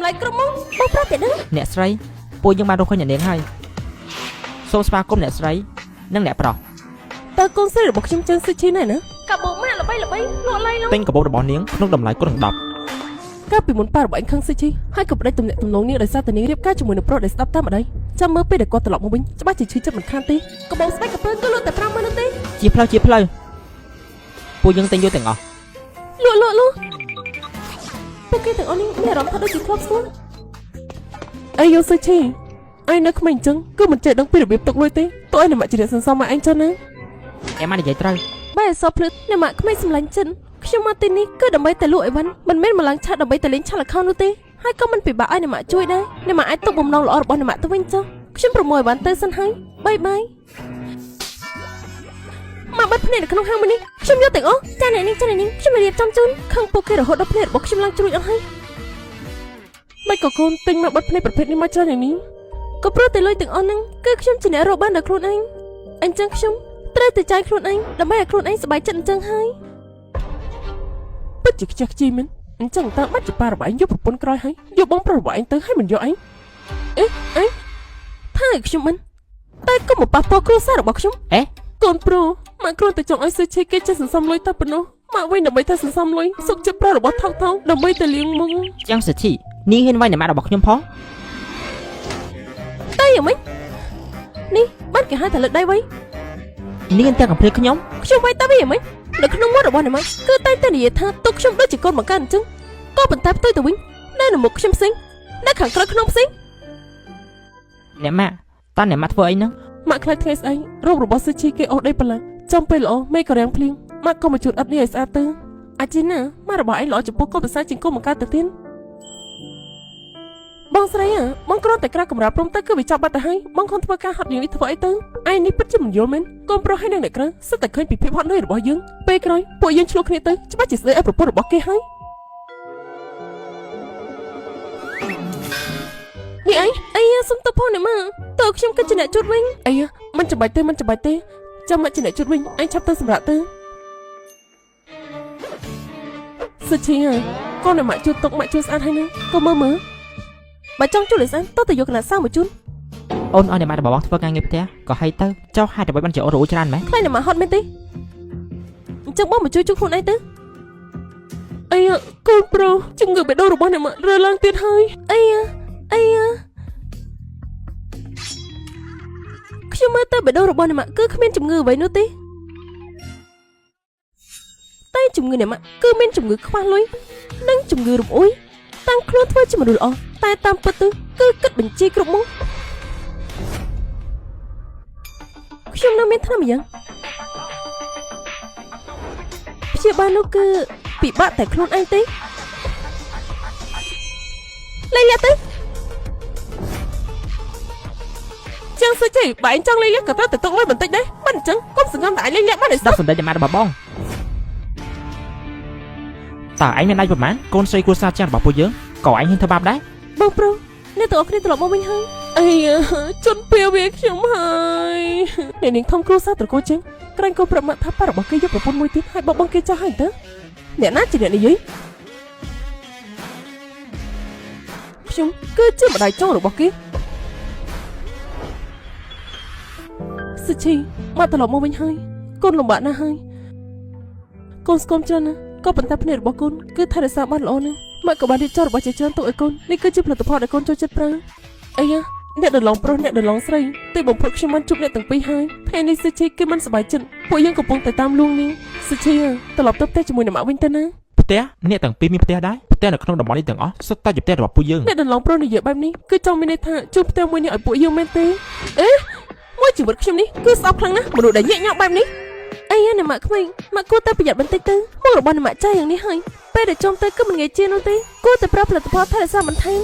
តម្លៃគ្រប់មុខបងប្រុសតែនឹង អ្នកស្រីពួកយើងបានរកឃើញអ្នកនាងហើយសូមស្វាគមន៍អ្នកស្រីនិងអ្នកប្រុស តើកូនស្រីរបស់ខ្ញុំចឹងស៊ឺឈីណែណា កាបូបម៉ាក់ល្បីល្បីលក់ឡៃលង ទិញកាបូបរបស់នាងក្នុងតម្លៃគុណនឹង10 កាលពីមុនប៉ារបស់ឯងខឹងស៊ឺឈីហើយក៏ប្តេជ្ញាទំនាក់ទំនងនាងដោយសារតែនាងរៀបការជាមួយនឹងប្រុសដែលស្ដាប់តាមម្ដាយចាំមើលពេលដែលគាត់ត្រឡប់មកវិញច្បាស់ជាឈឺចិត្តមិនខានទេ កាបូបស្បែកកាពើគឺលក់តែ50000នោះទេ ជាផ្លូវជាផ្លូវពួកយើងទិញយកទាំងអស់ លក់លក់លក់ពួកគេទាំងអស់នេះមានអារម្មណ៍ថាដូចជាធ្លាប់ស្គាល់ អីយោស៊ឺឈីឯងនៅក្មេងអញ្ចឹងគឺមិនចេះដឹងពីរបៀបទុកលុយទេទោះឯងនឹងមកជាអ្នកសន្សំមកឯងចុះណា អែម៉ានិយាយត្រូវ បែរអសភ្លឺអ្នកម៉ាក់ក្មេងសម្លាញ់ចិនខ្ញុំមកទីនេះគឺដើម្បីតែលក់អីវ៉ាន់មិនមែនមកឡើងឆាតដើម្បីតែលេងឆាលល្ខោននោះទេហើយក៏មិនពិបាកឲ្យអ្នកម៉ាក់ជួយដែរអ្នកម៉ាក់អាចទុកបំណងល្អរបស់អ្នកម៉ាក់ទៅវិញចុះខ្ញុំប្រមូលអីវ៉ាន់ទៅសិនហើយបាយបាយមកបាត់ភ្នែកនៅក្នុងហាងមួយនេះខ្ញុំយកទាំងអស់ចាអ្នកនេះចាអ្នកនេះខ្ញុំរៀបចំជូនខឹងពួកគេរហូតដល់ភ្នែករបស់ខ្ញុំឡើងជ្រួចអស់ហើយ មិនក៏កូនទិញមកបិទភ្នែកប្រភេទនេះមកច្រើនយ៉ាងនេះ ក៏ព្រោះតែលុយទាំងអស់ហ្នឹងគឺខ្ញុំជាអ្នករកបានដោយខ្លួនឯងអញ្ចឹងខ្ញុំត្រូវតែចាយខ្លួនឯងដើម្បីឲ្យខ្លួនឯងសប្បាយចិត្តអញ្ចឹងហើយ ពិតជាខ្ជះខ្ជាយមែនអញ្ចឹងតើបាត់ជាប៉ារបស់ឯងយកប្រពន្ធក្រោយហើយយកបងប្រុសរបស់ឯងទៅហើយមិនយកឯងអេអេ ថាឲ្យខ្ញុំមិនតែកុំមកប៉ះពាល់គ្រួសាររបស់ខ្ញុំ អេ កូនប្រុសម៉ាក់គ្រាន់តែចង់ឲ្យស៊ឺឈីគេចេះសន្សំលុយតែប៉ុណ្ណោះម៉ាក់វិញដើម្បីតែសន្សំលុយសុខចិត្តប្រើរបស់ថោកៗដើម្បីតែលាងមុខ ចាំងសិទ្ធិនាងហ៊ានវាយអ្នកម៉ាក់របស់ខ្ញុំផង តែយ៉ាងម៉េចនេះបានគេហៅថាលើកដៃវៃ នាងហ៊ានទាំងកំភ្លេចខ្ញុំ ខ្ញុំវៃតែវិញយ៉ាងម៉េចនៅក្នុងមាត់របស់អ្នកម៉ាក់គឺតែងតែនិយាយថាទុកខ្ញុំដូចជាកូនបង្កើតអញ្ចឹងក៏ប៉ុន្តែផ្ទុយទៅវិញនៅនៅមុខខ្ញុំផ្សេងនៅខាងក្រៅក្នុងផ្សេង អ្នកម៉ាក់តើអ្នកម៉ាក់ធ្វើអីហ្នឹង ម៉ាក់ខ្លាចថ្ងៃស្អែករោគរបស់ស៊ឺឈីគេអូសដីប្រឡាក់ចំពេលល្អមេក៏រាំងភ្លៀងម៉ាក់ក៏មកជួតអត់នេះឲ្យស្អាតទៅអាជីណាម៉ាក់របស់ឯងល្អចំពោះកូនប្រសាជាងកូនបង្កើតទៅទៀតបងស្រីអាបងគ្រាន់តែក្រាស់កម្រាលព្រំទៅគឺវាចប់បាត់ទៅហើយបងខំធ្វើការហត់យ៉ាងនេះធ្វើអីទៅឯងនេះពិតជាមិនយល់មែនកូនប្រុសហើយនឹងអ្នកក្រៅសិតតែឃើញពីភាពហត់នឿយរបស់យើងពេលក្រោយពួកយើងឆ្លោះគ្នាទៅច្បាស់ជាស្ដីឲ្យប្រពន្ធរបស់គេហើយ នេះឯងអីយ៉ាសុំទៅផងអ្នកម៉ាក់តើខ្ញុំគិតជាអ្នកជូតវិញ អីយ៉ាមិនចាំបាច់ទេមិនចាំបាច់ទេចាំមកជាអ្នកជូតវិញឯងឆាប់ទៅសម្រាប់ទៅសុឈីអាកូនអ្នកម៉ាក់ជូតទុកម៉ាក់ជូតស្អាតហើយណាកូនមើលមើល បើចង់ជូតឲ្យស្អាតតើទៅយកកណាត់សើមកជូន អូនឲ្យអ្នកម៉ាក់របស់បងធ្វើការងារផ្ទះក៏ហីទៅចុះហេតុអ្វីបានជាអូនរអួលច្រើនម៉េះ ខ្លាចអ្នកម៉ាក់ហត់មែនទេអញ្ចឹងបងមកជួយជូតខ្លួនឯងទៅ អីយ៉ាកូនប្រុសជំងឺបេះដូងរបស់អ្នកម៉ាក់រើឡើងទៀតហើយ អីយ៉ាអីយ៉ាខ្ញុំមើលទៅបេះដូងរបស់អ្នកម៉ាក់គឺគ្មានជំងឺអ្វីនោះទេតែជំងឺអ្នកម៉ាក់គឺមានជំងឺខ្វះលុយនិងជំងឺរំអួយតាំងខ្លួនធ្វើជាមនុស្សល្អតែតាមពិតទៅគឺគិតបញ្ជីគ្រប់មុខខ្ញុំនៅមានថ្នាំម្យ៉ាងព្យាបាលនោះគឺពិបាកតែខ្លួនឯងទេលេងលាក់ទៅ ចឹងសុជីបើឯងចង់លេងលាក់ក៏ត្រូវតែទុកលុយបន្តិចដែរមិនអញ្ចឹងកុំសង្ឃឹមតែឯងលេងលាក់បានឲ្យសោះ ស្ដាប់សម្ដីអ្នកម៉ាក់របស់បងតើឯងមានដៃប្រមាណកូនស្រីគ្រួសារចាស់របស់ពួកយើងក៏ឯងហ៊ានធ្វើបាបដែរ បងប្រុសអ្នកទាំងអស់គ្នាត្រឡប់មកវិញហើយ អីយ៉ាជន់ពៀវាខ្ញុំហើយអ្នកនាងធំគ្រួសារត្រកូលជាងក្រែងកូនប្រាប់ម៉ាក់ថាប៉ារបស់គេយកប្រពន្ធមួយទៀតហើយបោះបង់គេចោលហើយតើអ្នកណាជាអ្នកនិយាយខ្ញុំគឺជាម្ដាយចុងរបស់គេសុជីមកត្រឡប់មកវិញហើយកូនលំបាកណាស់ហើយកូនស្គមច្រើនណាស់ក៏ប៉ុន្តែភ្នែករបស់កូនគឺថែរក្សាបានល្អណាស់ម៉ាក់ក៏បានរៀបចំរបស់ជាច្រើនទុកឲ្យកូននេះគឺជាផលិតផលដែលកូនចូលចិត្តប្រើអីយ៉ាអ្នកដលងប្រុសអ្នកដលងស្រីទីបំផុតខ្ញុំបានជួបអ្នកទាំងពីរហើយថ្ងៃនេះសុជីគឺមិនសប្បាយចិត្តពួកយើងកំពុងតែតាមលួងនាងសុជីត្រឡប់ទៅផ្ទះជាមួយនឹងម៉ាក់វិញទៅណា ផ្ទះអ្នកទាំងពីរមានផ្ទះដែរផ្ទះនៅក្នុងតំបន់នេះទាំងអស់សុទ្ធតែជាផ្ទះរបស់ពួកយើង អ្នកដន្លងប្រុសនិយាយបែបនេះគឺចង់មានន័យថាជួបផ្ទះមួយនេះឲ្យពួកយើងមែនទេអេមួយជីវិតខ្ញុំនេះគឺស្អប់ខ្លាំងណាស់មនុស្សដែលញាក់ញោកបែបនេះ អីយ៉ាអ្នកម៉ាក់ក្មេងម៉ាក់គួរតែប្រយ័ត្នបន្តិចទៅមុខរបស់អ្នកម៉ាក់ចាស់យ៉ាងនេះហើយពេលដែលចំទៅគឺមិនងាយជានោះទេគួរតែប្រើផលិតផលថែរក្សាបន្ថែម